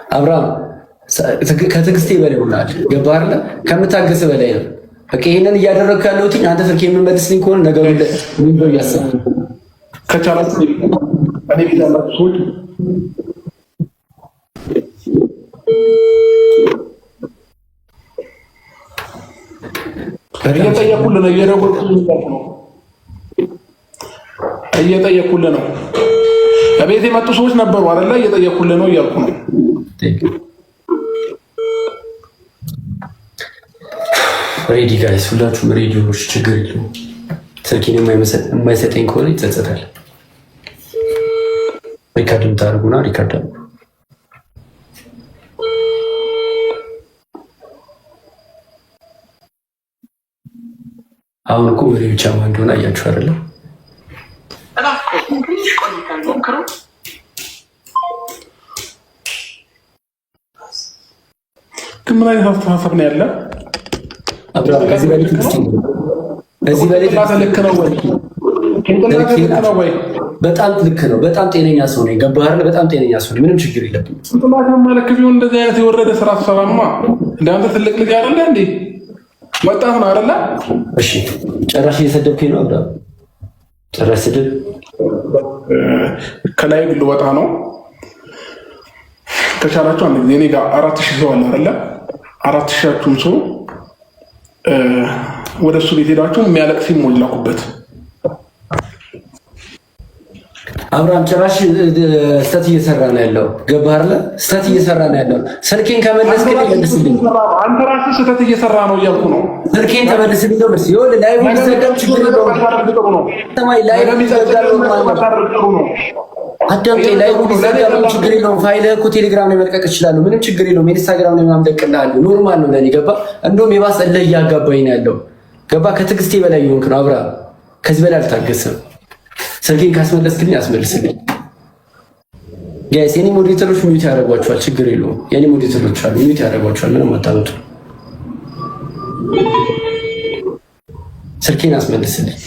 አብርሃም ከትዕግስቴ በላይ ሆናል። ገባህ አይደለ? ከምታገስ በላይ ነው። በቃ ይሄንን እያደረግኩ ያለሁት አንተ ስልክ የምመልስልኝ ከሆነ ነገሩ ምን ነው እያሰብኩ ከቻላችሁ እኔ ቤት ያላችሁ ሰዎች እየጠየኩልህ ነው፣ እየደወልኩልህ ነው፣ እየጠየኩልህ ነው። እቤት የመጡ ሰዎች ነበሩ አይደለ? እየጠየኩልህ ነው እያልኩ ነው። Ready guys፣ ሁላችሁም ready ዎች፣ ችግር የለውም። ስልኬን የማይሰጠኝ ከሆነ ይጸጸታል። Record የምታደርጉና record አድርጉ። አሁን እኮ ወሬ ብቻ ማን እንደሆነ አያችሁ አይደለ? ግን ምን አይነት አስተሳሰብ ነው ያለ? ከዚህ በላይ ልክ ነው ወይ? ልክ ነው ወይ? በጣም ልክ ነው። በጣም ጤነኛ ሰው ነኝ። ገባህ አይደለ? በጣም ጤነኛ ሰው ነኝ። ምንም ችግር የለብኝም። ጭንቅላትማ ልክ ቢሆን እንደዚህ አይነት የወረደ ስራ ትሰራማ። እንደ አንተ ትልቅ ልጅ አይደለ እንዴ? ወጣት ነው አይደለ? እሺ፣ ጭራሽ እየሰደብከኝ ነው አብርሃም። ጭራሽ ስድብ። ከላይ ልወጣ ነው። ከቻላችሁ አንድ ጊዜ እኔ ጋር 4,000 ሰው አለ አይደለ? 4,000ችሁም ሰው ወደ እሱ ቤት ሄዳችሁ የሚያለቅስ ላኩበት። አብርሃም ጭራሽ ስተት እየሰራ ነው ያለው። ገባህ አይደለ? ስተት እየሰራ ነው ያለው። ስልኬን ከመለስክልኝ መልስልኝ። አንተ ራስህ ስህተት እየሰራ ነው እያልኩ ነው። ስልኬን ተመልስልኝ ነው። ይኸውልህ live ቢዘጋም ችግር የለውም። ሰማይ live ቢዘጋም አዳምጤ፣ live ቢዘጋም ችግር የለውም። ፋይልህ እኮ ቴሌግራም ላይ መልቀቅ እችላለሁ። ምንም ችግር የለውም። ኢንስታግራም ላይ ምናምን እለቅልሃለሁ። Normal ነው ለእኔ። ገባህ? እንደውም የባሰ እልህ እያጋባኝ ነው ያለው። ገባህ? ከትዕግስቴ በላይ የሆንክ ነው አብርሃም። ከዚህ በላይ አልታገስም። ስልኬን ካስመለስክልኝ አስመልስልኝ። Guys፣ የኔ moderator ኦች mute ያደርጓቸዋል። ችግር የለውም። የኔ moderator ኦች አሉ፣ mute ያደርጓቸዋል። ምንም አታመጡ። ስልኬን አስመልስልኝ።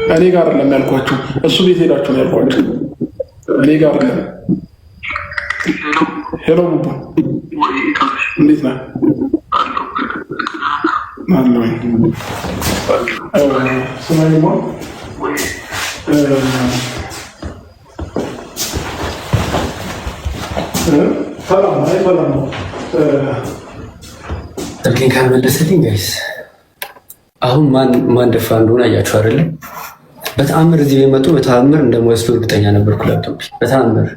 እኔ ጋር አይደለም ያልኳችሁ፣ እሱ ቤት ሄዳችሁ ነው ያልኳችሁ። እኔ ጋር አይደለም። Hello ቡቡ፣ እንዴት ነህ? አለሁኝ። ስማኝማ፣ ሰላም። አይ ሰላም ነው። ስልኬን ካልመለስልኝ guys፣ አሁን ማን ማን ደፋ እንደሆነ አያችሁ አይደለም? በተአምር እዚህ የመጡ በተአምር እንደማይወስዱ እርግጠኛ ነበርኩ። ላፕቶፕ በተአምር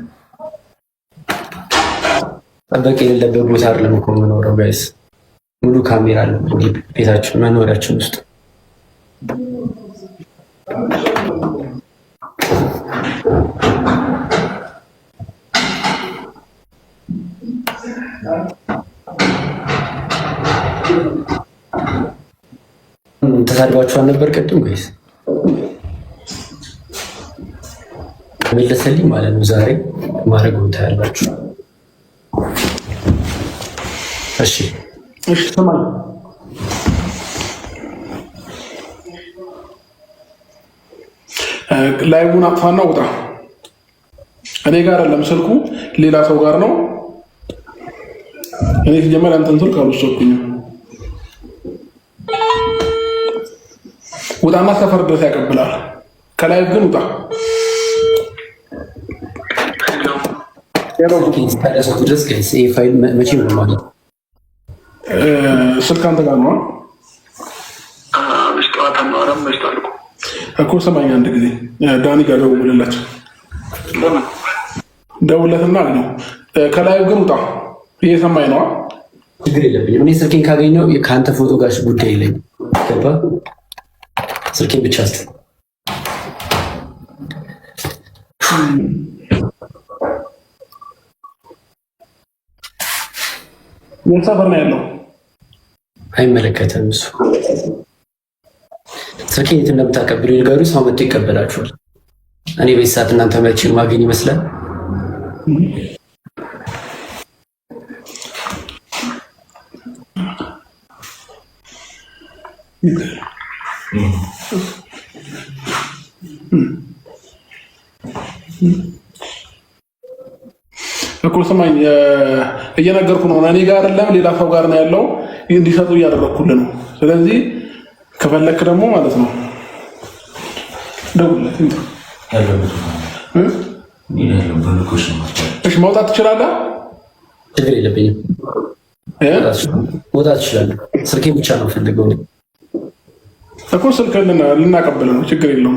ጠበቅ የሌለበት ቦታ አይደለም እኮ የምኖረው guys። ሙሉ ካሜራ አለ ቤታችን መኖሪያችን ውስጥ። ተሳድባችኋል ነበር ቅድም guys። መለሰልኝ ማለት ነው። ዛሬ ማድረግ ቦታ ያላችሁ እሺ፣ እሺ፣ ስማኝ፣ live ኡን አጥፋና ውጣ። እኔ ጋር አይደለም ስልኩ፣ ሌላ ሰው ጋር ነው። እኔ ሲጀመር ያንተን ስልክ አልወሰድኩኝም። ውጣና ሰፈር ድረስ ያቀብላል። ከ live ግን ውጣ። ድረስ guys፣ ይሄ ፋይል መቼ ነው ማለት ስልክ አንተ ጋር ነው እኮ። ስማኝ አንድ ጊዜ ዳኒ ጋር ደውልለት፣ ደውለትና አግኘው። ከ live ግን ውጣ። እየሰማኝ ነዋ። ችግር የለብኝም። እኔ ስልኬን ካገኘው ከአንተ ፎቶ ጋር ጉዳይ የለኝም። ገባህ? ስልኬን ብቻ ስጥ። የት ሰፈር ነው ያለው? አይመለከትም እሱ። ስልኬን የት እንደምታቀብሉ ንገሩ። ሰው መጥቶ ይቀበላችኋል። እኔ በዚህ ሰዓት እናንተ መቼ ማገኝ ይመስላል? እኮ ስማኝ፣ እየነገርኩ ነው። እኔ ጋር አይደለም ሌላ ሰው ጋር ነው ያለው። እንዲሰጡ እያደረግኩልህ ነው። ስለዚህ ከፈለክ ደግሞ ማለት ነው ደውልለት። እሺ መውጣት ትችላለህ። ችግር የለብኝም። መውጣት ትችላለህ። ስልኬን ብቻ ነው ፈልገው እኮ ስልክህን ልናቀብል ነው። ችግር የለውም፣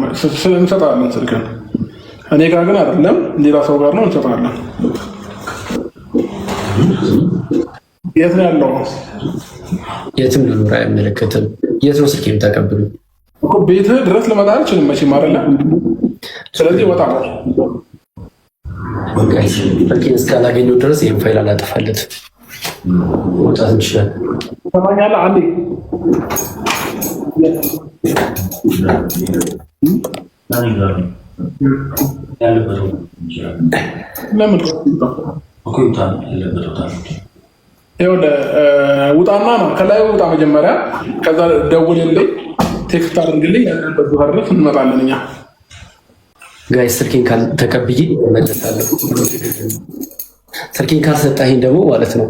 እንሰጥሃለን ስልክህን። እኔ ጋር ግን አይደለም ሌላ ሰው ጋር ነው፣ እንሰጥሃለን። የት ነው ያለው? የትም ልኖር አይመለከትም። የት ነው ስልክ የምታቀብሉ? እኮ ቤትህ ድረስ ልመጣ አልችልም መቼም አይደለ? ስለዚህ ወጣ ስልኬን እስካላገኘሁ ድረስ ይህን ፋይል አላጠፋለትም። መውጣት እንችላለን። ሰማኛለህ? አንዴ ለምን ውጣና ነው ከላይ ውጣ መጀመሪያ፣ ከዛ ደውልልኝ፣ text አድርግልኝ፣ ያለበት ቦታ ድረስ እንመጣለን እኛ። Guys ስልኬን ተቀብዬ እመለሳለሁ። ስልኬን ካልሰጣኸኝ ደግሞ ማለት ነው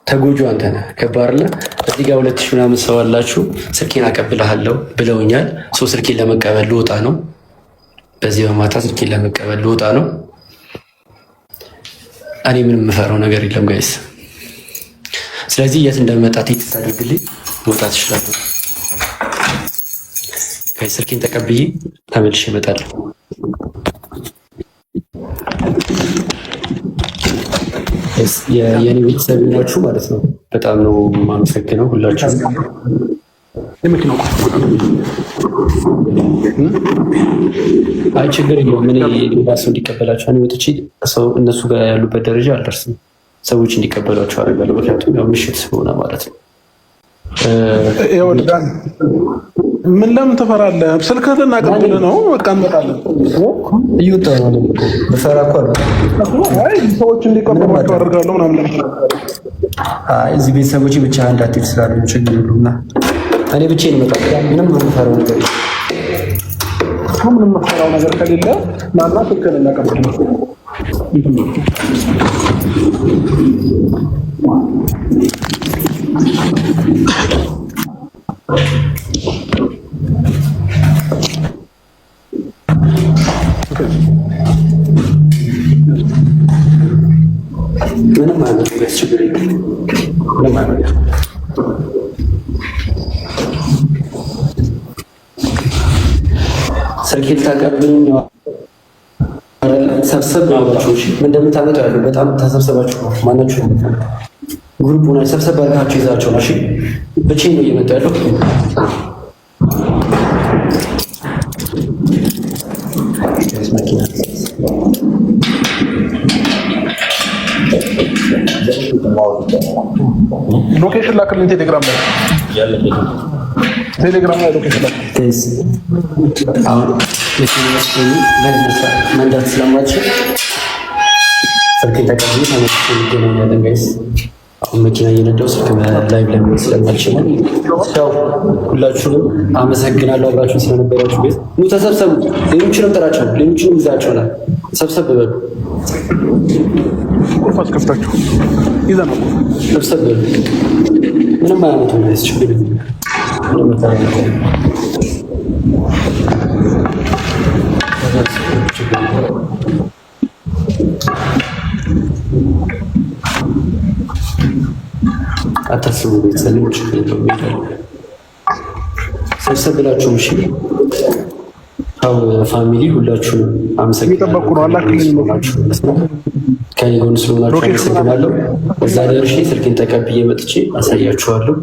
ተጎጁ አንተ ነህ። ገባህ አይደለ? እዚህ ጋር 2000 ምናምን ሰው አላችሁ። ስልኬን አቀብልሃለሁ ብለውኛል። So ስልኬን ለመቀበል ልወጣ ነው። በዚህ በማታ ስልኬን ለመቀበል ልወጣ ነው። እኔ ምንም የምፈራው ነገር የለም guys። ስለዚህ የት እንደመጣ text አድርግልኝ፣ መውጣት እችላለሁ። Guys ስልኬን ተቀብዬ ተመልሼ እመጣለሁ። የኔ ቤተሰብ ናችሁ ማለት ነው። በጣም ነው የማመሰግነው ሁላችሁ። አይ ችግር የለውም። እኔ ሌላ ሰው እንዲቀበላቸው እኔ ወጥቼ ሰው እነሱ ጋር ያሉበት ደረጃ አልደርስም። ሰዎች እንዲቀበሏቸው አደርጋለሁ። ምክንያቱም ያው ምሽት ስለሆነ ማለት ነው። ምን ለምን ትፈራለህ? ስልክህን ልናቀብልህ ነው። በቃ እንመጣለን። እየወጣሁ ነው። ብፈራ እኮ አይ ሰዎች እንዲቀበሏቸው አደርጋለሁ ምናምን። አይ እዚህ ቤተሰቦቼ ብቻ እንዳትሄድ ስላሉ ችግር የለውም። እኔ ብቻዬን እመጣለሁ። ምንም የምፈራው ነገር የለም። ምንም የምፈራው ነገር ከሌለ ናና ስልክህን እናቀብልህ። ምንም አይነት ችግር የለም። ምንም አይነት ስልኬ ልታቀብሉኝ ሰብሰብ ብላችሁ ምን እንደምታመጡ ያሉ በጣም ተሰብሰባችሁ ነው። ማናችሁ group ሆናችሁ ሰብሰብ አድርጋችሁ ይዛችሁ ነው። እሺ ብቻዬን ነው እየመጣሁ ያለው። መኪና Location ላክልኝ ቴሌግራም ላይ፣ ቴሌግራም ላይ location ላክልኝ። አሁን መኪና ውስጥ መንዳት ስለማልችል ስልኬን ተቀብዬ ተመልሼ እንገናኛለን guys። አሁን መኪና እየነዳሁ ስልክ live ላይ መሆን ስለማልችል ያው ሁላችሁንም አመሰግናለሁ አብራችሁን ስለነበራችሁ። Guys ኑ ተሰብሰቡ። ሌሎችንም ጥራቸው፣ ሌሎችንም ይዛቸውናል። ሰብሰብ በሉ፣ ቁልፍ አስከፍታችሁ ይዘናል። ሰብሰብ በሉ። ምንም አያመጡም guys፣ ችግር የለም። ምንም ነገር የለም። ችግር የለም። አታስቡ ቤተሰብ፣ ችግር የለውም። እሄዳለሁ። ሰብሰብ ብላችሁም እሺ። ያው family ሁላችሁንም አመሰግናለሁ። እየጠበቁ ነው። አላክልኝ ከኔ ጎን ስለሆናችሁ አመሰግናለሁ። እዛ ደርሼ ስልኬን ተቀብዬ መጥቼ አሳያችኋለሁ።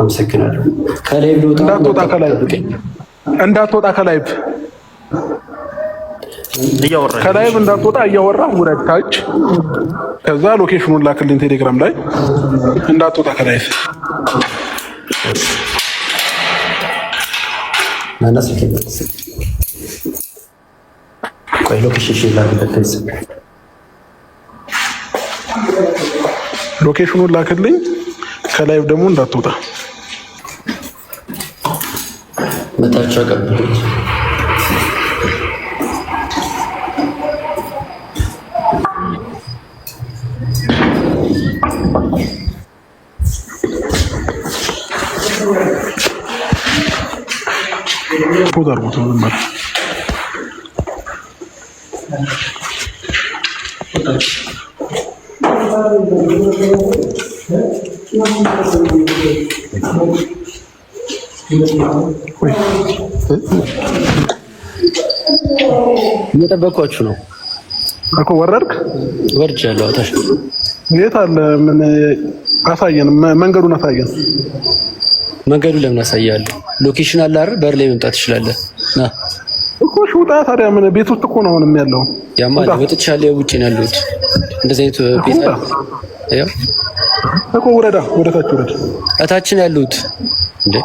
አመሰግናለሁ። ከ live ልወጣ እንዳትወጣ ከ live እንዳትወጣ ከ live ከ live እንዳትወጣ እያወራህ ውረድ ታች። ከዛ location ኑን ላክልኝ ቴሌግራም ላይ። እንዳትወጣ ከ live። ናና ስልኬን ቆይ location ላክልኝ። Location ኑን ላክልኝ። ከ live ደግሞ እንዳትወጣ። መጣችሁ አቀብሉኝ። Pause አድርጎት ነው ዝም በል። እየጠበቅኳችሁ ነው እኮ። ወረድክ? ወርጃለሁ። ታሽ የት አለ? ምን አሳየን፣ መንገዱን አሳየን። መንገዱን ለምን አሳያለሁ? Location አለ አይደል? በር ላይ መምጣት ትችላለህ። ና እኮ እሺ፣ ውጣ። ታዲያ ምን ቤት ውስጥ እኮ ነው አሁንም ያለው። ያማ ወጥቻለሁ። ውጭ ነው ያለሁት። እንደዚህ አይነት ቤት አለ። ያው እኮ ውረዳ፣ ወደ ታች ውረድ። እታች ነው ያለሁት እንዴ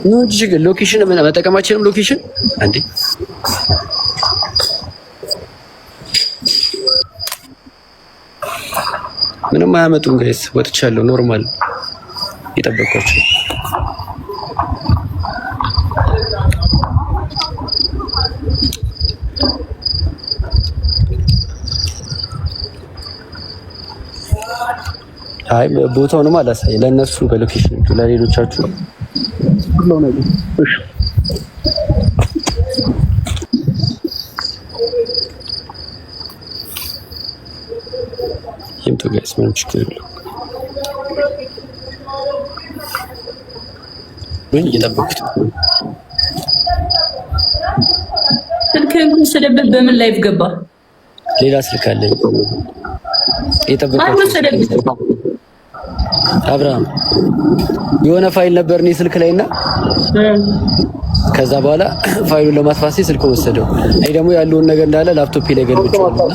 ነው እንጂ location መጠቀማችንም location እንዴ ምንም አያመጡም guys። ወጥቻለሁ። Normal የጠበቅኳቸው። አይ ቦታውንም አላሳይ ለእነሱ በ location ለሌሎቻችሁ እሺ ይምጡ guys፣ ምንም ችግር የለውም። ምን እየጠበኩት ስልክህን ወሰደብህ። በምን live ገባ? ሌላ ስልክ አለኝ። ማን ወሰደብህ? አብርሃም የሆነ ፋይል ነበር እኔ ስልክ ላይ እና ከዛ በኋላ ፋይሉን ለማጥፋት ሲል ስልክ ወሰደው። እኔ ደግሞ ያለውን ነገር እንዳለ ላፕቶፕ ላይ ገልብጬዋለሁ።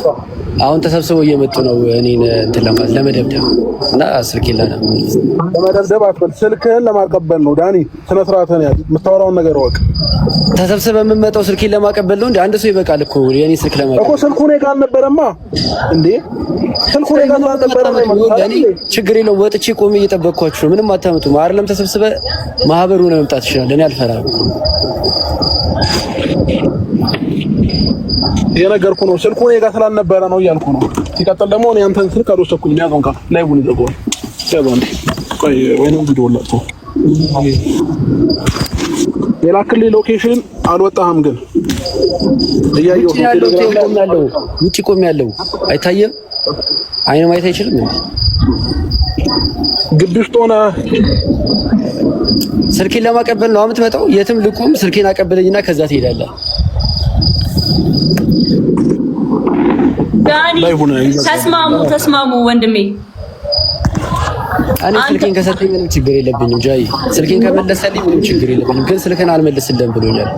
አሁን ተሰብስበው እየመጡ ነው እኔን እንትን ለማለት ለመደብደብ እና ስልኬን ለመደብደብ አትበል፣ ስልክህን ለማቀበል ነው። ዳኒ ስነ ስርዓትህን ያዝ፣ የምታወራውን ነገር እወቅ። ተሰብስበ የምመጣው ስልኬን ለማቀበል ነው እንዴ? አንድ ሰው ይበቃል እኮ የኔ ስልክ ለማቀበል እኮ። ስልኩ እኔ ጋር አልነበረማ እንዴ? ስልኩ እኔ ጋር አልነበረም። ችግር የለውም። ወጥቼ ቆሜ እየጠበቅኳችሁ ነው። ምንም አታመጡም። አይደለም ተሰብስበ ማህበሩ ነው መምጣት ይችላል። እኔ አልፈራም። የነገርኩህ ነው። ስልኩ እኔ ጋር ስላልነበረ ነው እያልኩ ነው። ሲቀጥል ደግሞ እኔ አንተን ስልክ አልወሰድኩም። ያዘውን ቃል live ኡን ይዘጋዋል። ያዘው እንዴ፣ ቆይ ወይንም ቪዲዮ ላጥቶ የላክልኝ location አልወጣህም፣ ግን እያየሁ ነው። ውጭ ቆሜ ያለው አይታየም። አይን ማየት አይችልም እንዴ? ግቢ ውስጥ ሆነ ስልኬን ለማቀበል ነው የምትመጣው። የትም ልቁም፣ ስልኬን አቀበለኝና ከዛ ትሄዳለህ። ዳኒ ተስማሙ፣ ተስማሙ ወንድሜ። እኔ ስልኬን ከሰጠኝ ምንም ችግር የለብኝም። ጃይ ስልኬን ከመለሰልኝ ምንም ችግር የለብኝም። ግን ስልክን አልመልስልህም ብሎኛል።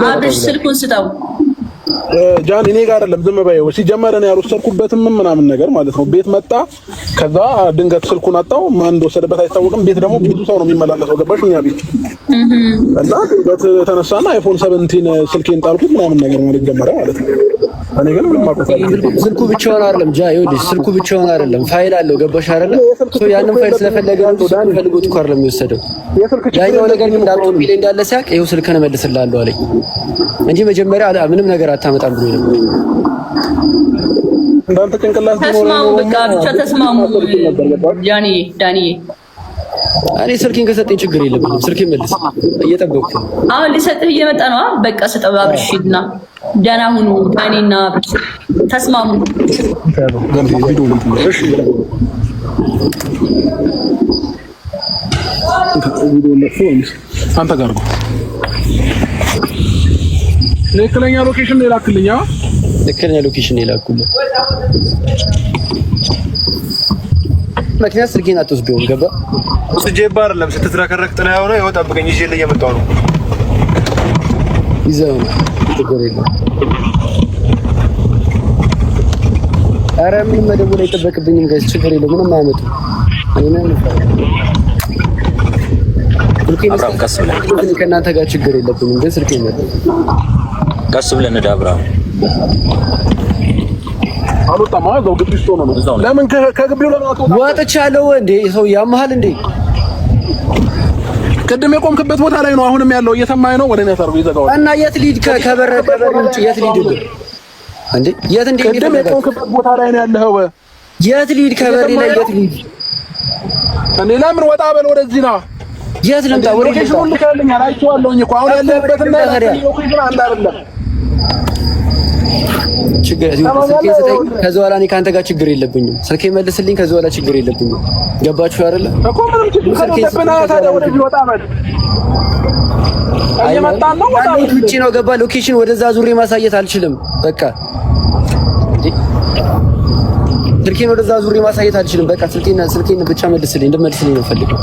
አብርሽ ስልኩን ስጠው ጃን። እኔ ጋር አይደለም፣ ዝም በይው። ሲጀመር እኔ ያልወሰድኩበትም ምናምን ነገር ማለት ነው። ቤት መጣ፣ ከዛ ድንገት ስልኩን አጣው። ማን እንደወሰደበት አይታወቅም። ቤት ደግሞ ብዙ ሰው ነው የሚመላለሰው፣ ገባሽ? እኛ ቤት እና ድንገት ተነሳና iPhone 17 ስልኬን ጣልኩት ምናምን ነገር ማለት ጀመረ ማለት ነው። እኔ ግን ምንም አውቀው ስልኩ ብቻውን አይደለም ጃ፣ ይኸውልሽ ስልኩ ብቻውን አይደለም፣ ፋይል አለው። ገባሽ አይደለ? So ያንን ፋይል ስለፈለገ ነው ስልኩን ፈልጎት እኮ አይደለም የሚወሰደው። ያኛው ነገር ግን ላፕቶፕ ላይ እንዳለ ሲያውቅ ይኸው ስልክህን እመልስልሃለሁ አለኝ እንጂ መጀመሪያ ምንም ነገር አታመጣም ብሎ ነበር። እንዳንተ ጭንቅላት ተስማሙ፣ በቃ ብቻ ተስማሙ። ዳኒ ዳኒ እኔ ስልኬን ከሰጠኝ ችግር የለብኝም። ስልኬን መልስ፣ እየጠበቅኩ ነው። አሁን ሊሰጥህ እየመጣ ነው። በቃ ስጠው። አብርሽ ሂድና ደህና ሁኑ። ዳኒና አብርሽ ተስማሙ። አንተ ጋር ነው ትክክለኛ location የላክልኝ። ትክክለኛ location የላኩልህ ምክንያት ስልኬን አትወስደውም። ገባ ወስጄብህ አይደለም ስትዝረከረክ ጥላ የሆነ ይኸው ጠብቀኝ፣ ይዤልህ እየመጣሁ ነው። ይዘው ነው፣ ችግር የለውም። ኧረ ምንም መደወል አይጠበቅብኝም guys፣ ችግር የለውም። ምንም አያመጡም። እኔ ምንም አብርሃም ቀስ ብለህ ከእናንተ ጋር ችግር የለብኝም፣ ግን ስልኬን መለስ። ቀስ ብለህ እንሂድ አብርሃም። አልወጣም። እዛው ግቢ ውስጥ ሆኖ ነው። ለምን ከግቢው ለምን አትወጣም? ወጥቻለሁ እንዴ ሰው ያመሃል እንዴ? ቅድም የቆምክበት ቦታ ላይ ነው አሁንም ያለው። እየሰማኸኝ ነው? ወደ እኔ አታርገው፣ ይዘጋዋል። እና የት ልሂድ? ከበር ውጭ የት ልሂድ እንዴ? የት እንዴ? ቅድም የቆምክበት ቦታ ላይ ነው ያለኸው። የት ልሂድ? ከበሬ ላይ የት ልሂድ እንዴ? ለምን ወጣ በል ወደዚህ ና። የት ልምጣ? ወዴት ልምጣ? Location ኡን ልከህልኛል፣ አይቼዋለሁኝ እኮ አሁን ያለህበትና location አንድ አይደለም። ችግር ስልኬን ስጠኝ። ከዚህ በኋላ እኔ ከአንተ ጋር ችግር የለብኝም። ስልኬን መልስልኝ። ከዚህ በኋላ ችግር የለብኝም። ገባችሁ አይደለ? እኮ ምንም ችግር ከሌለብን ታዲያ ወደዚህ ወጣ በል። እየመጣን ነው። ወጣ በል። ውጭ ነው ገባ። Location ወደዛ ዙሬ ማሳየት አልችልም። በቃ ስልኬን ወደዛ ዙሬ ማሳየት አልችልም። በቃ ስልኬን ብቻ መልስልኝ። እንድመልስልኝ ነው ፈልገው።